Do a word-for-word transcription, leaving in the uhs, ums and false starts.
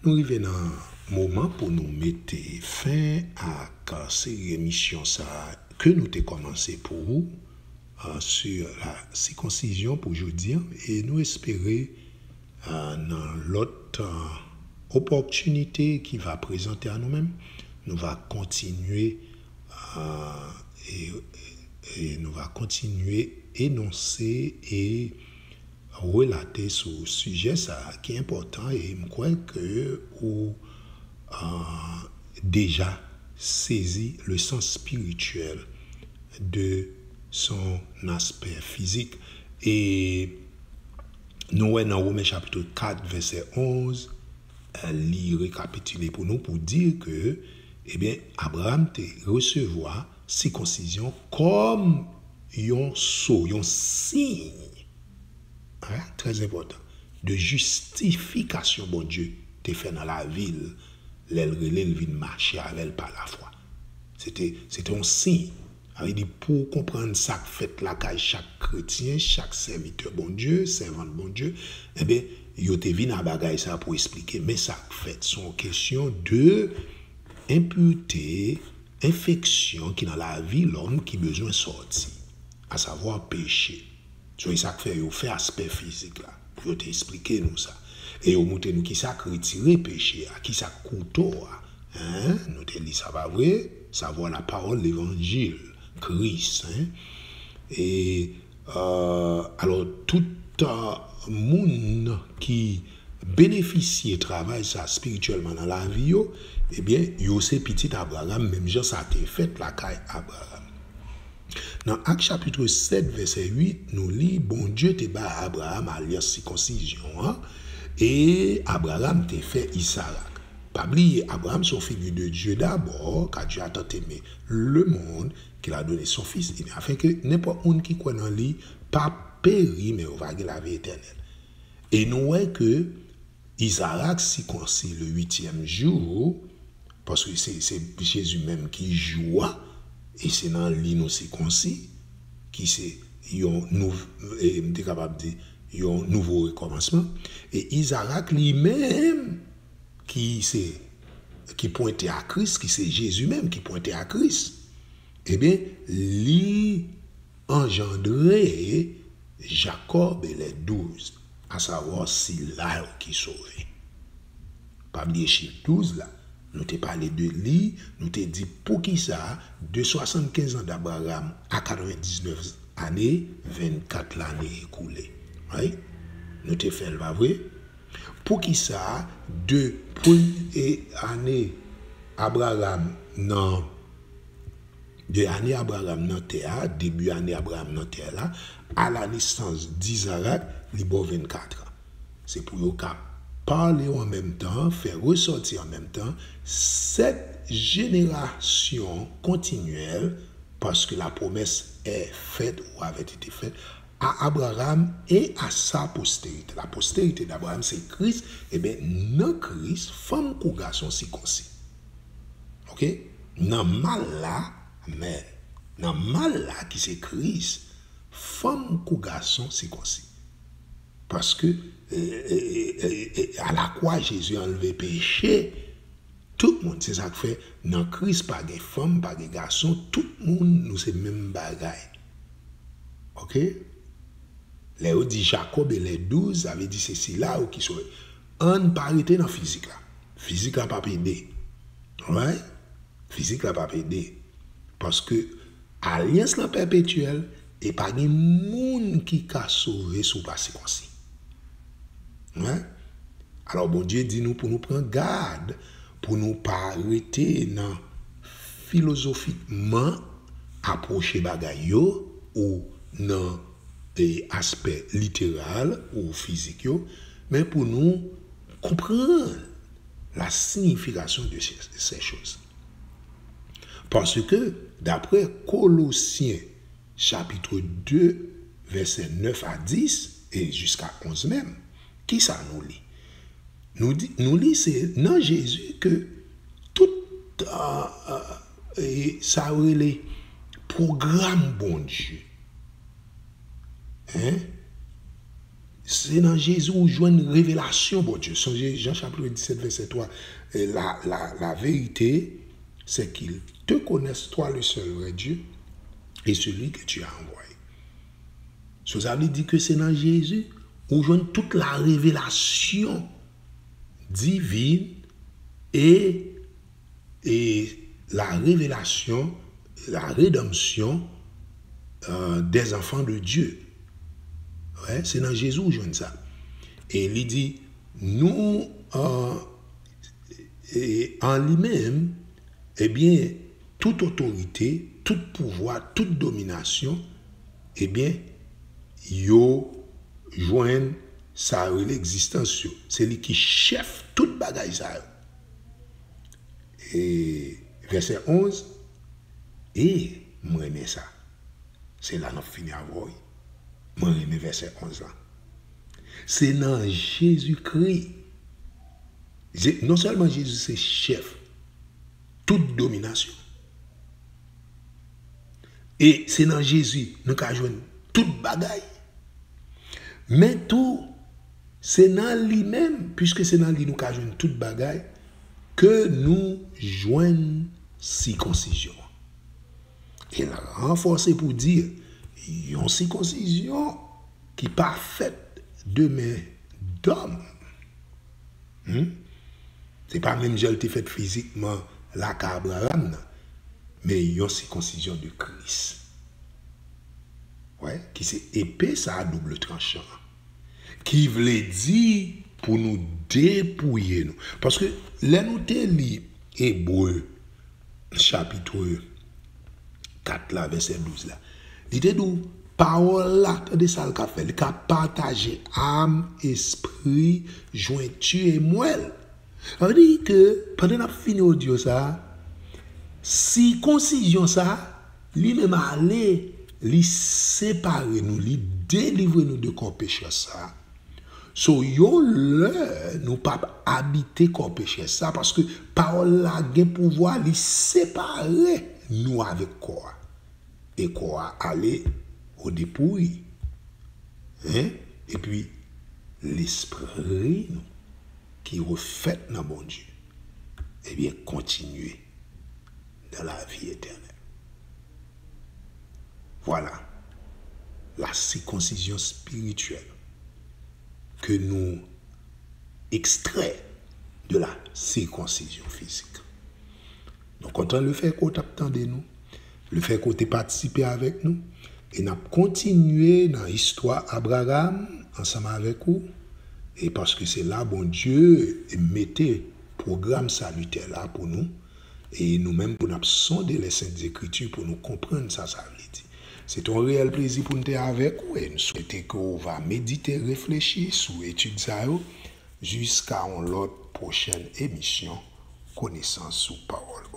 Nou rive nan moman pou nou mete fen ak seri emisyon sa a ke nou te kòmanse pou ou, euh, sur la circoncision pou jodi a, e nou espere, euh, nan lòt, euh, opòtinite ki va prezante a nou menm, nou va kontinye, euh, e, e nou va kontinye enonse e relate sou sijè sa a ki enpòtan, e m kwè ke ou, euh, deja sezi le sens spirituel de son aspect physique. E nou wè nan Women chapit kat vèsè onz, euh, li rekapitile pou nou pou di ke, ebyen, Abraham te resevwa sikonsizyon kòm yon so, yon siy, hein, trè enpòtan, de jistifikasyon Bondye te fè nan lavi l lè l rele l vin mache avè l pa lafwa. Se te, se te yon siy. Sa vle di, pou w konprann sa k fèt lakay chak kretyen, chak sèvitè Bondye, sèvant Bondye, enben, yo te vin a bagay sa pou esplike, men sa k fèt, se yon kesyon de enpirte, enfeksyon ki nan lavi lòm ki bezwen sòti, asavwa peche. Se sa k fè yo fè aspè fizik la, pou yo te esplike nou sa. E yo montre nou kisa k retire peche a, kisa k kouto a. Hein? Nou te li sa, pa vre? Savwa la pawòl levanjil, Kris, hein? E, euh, alò, tout, euh, moun ki benefisye travay sa espirityèlman nan lavi yo, ebyen, yo se pitit Abraram, menm jan sa te fèt lakay Abraram. Nan Ak chapit sèt, vèsè uit, nou li, Bondye te bay Abraram alyans sikonsizyon an, e Abraram te fè Izarak. Pa bliye, Abraram se yon figi de Dieu d'abord, car Dieu a tant aimé le monde, qu'il a donné son Fils unique, afin que nenpòt moun ki kwè nan li pa peri, men yo va gen lavi etènèl. E nou wè ke Izarak sikonsi le huitième jour, paske se, se Jezi menm ki jou a, e se nan li nou sikonsi, ki se yon nouv-, e m te kapab di, yon nouvo rekòmansman. E Izarak li menm, ki se, ki pwente a Kris, ki se Jezi menm ki pwente a Kris, ebyen, li anjandre Jakòb e lè douz, asavwa sila yo ki sove. Pa bliye chif douz la, nou te pale de li, nou te di poukisa de swasannkenz an d'Abraham a katrevendiznèf ane, vennkat lane ekoule. Right? Nou te fè l, pa vre? Poukisa de premye ane Abraham nan, de ane Abraham nan tè a, debi ane Abraham nan tè la, à la naissance d'Isaac, li ba w vennkat an. Se pou yo ka pale w an menm tan, fè resòti an menm tan, sèt jenerasyon kontinyèl, parce que la promesse est faite ou avait été faite, à Abraham et à sa postérité. La postérité d'Abraham, se Kris. Ebyen, nan Kris, fanm kou gason sikonsi. Oke? Nan mal la, men, nan mal la ki se Kris, fanm kou gason sikonsi. Paske, e, e, e, e, e, a la kwa, Jezi anlve peche tout moun. Se sa k fè, nan Kris, pa gen fanm, pa gen gason, tout moun, nou se menm bagay. Oke? Lè yo di Jakòb e lè douz, sa vle di se sila yo ki sove. Ann pa rete nan fizik la. Fizik la p ap ede. Right? Fizik la p ap ede. Paske alyans lan pèpetyèl, e pa gen moun ki ka sove si w pa sikonsi. Hein? Alò, Bondye di nou pou nou pran gad, pou nou pa rete nan filozofikman apwoche bagay yo, ou nan, e, aspè literal ou fizik yo, men pou nou konprann la signification de ces, ces choses. Paske, daprè Kolosyen chapit de, vèsè nèf a dis, e jiska onz menm, kisa nou li? Nou di, nou li se nan Jezi ke tout, a, a, e sa yo rele pwogram Bondye. Hein? Se nan Jezi ou jwenn revelasyon Bondye. Sonje Jan chapit disèt vèsè twa, eh, la, la, la vérité, c'est qu'ils te connaissent, toi le seul vrai Dieu, et celui que tu as envoyé. So, sa vle di ke se nan Jezi ou jwenn tout la revelasyon divin e, e la revelasyon, la redanmsyon, euh, des enfants de Dieu. Wè, se nan Jezi ou jwenn sa. E li di, nou, euh, e an li menm, ebyen, tout otorite, tout pouvwa, tout dominasyon, ebyen, yo jwenn sa yo rele egzistans yo. Se li ki chèf tout bagay sa yo. E vèsè onz, e m renmen sa. Se la n ap fini avè w, wi. Mwen renmen vèsè onz la. Se nan Jezikri. Je-, non sèlman Jezi se chèf tout dominasyon, e se nan Jezi nou ka jwenn tout bagay, men tou, se nan li menm, piske se nan li nou ka jwenn tout bagay, ke nou jwenn sikonsizyon an. E l ranfòse pou di, yon sikonsizyon ki pa fèt de men dòm. Hmm? Se pa menm jan l te fèt fizikman lakay Abraram nan, men yon sikonsizyon de Kris. Wè, ki se epe sa a double tranchan an. Ki vle di pou nou depouye nou. Paske lè nou te li Ebre chapit kat la, vèsè douz la, li te di w, pawòl la, tande sa l ka fè. Li ka pataje am, espri, jwenti e mwèl. Sa vle di ke, pandan n ap fini odyo sa a, sikonsizyon sa a, li menm ale, li separe nou, li delivre nou de kò peche sa a. So, yon lè, nou p ap abite kò peche sa, paske pawòl la gen pouvwa, li separe nou avèk kò a. E kò a ale o depouy. Hein? Epi, lespri nou, ki refèt nan Bondye, ebyen, kontinye dans la vie éternelle. Voilà. La circoncision spirituelle que nous extrait de la circoncision physique. Nou kontan lefètke w t ap tande nou, lefètke w te patisipe avèk nou, e n ap kontinye nan istwa Abraram ansanm avèk ou, e paske se la Bondye mete pwogram salitè la pou nou, e nou menm pou n ap sonde les Saintes Écritures pou nou konprann sa sa vle di. Se te yon reyèl plezi pou n te avèk ou, e n swete ke w va medite, reflechi sou etid sa yo, jiska yon lòt pwochèn emisyon Konesans sou Pawòl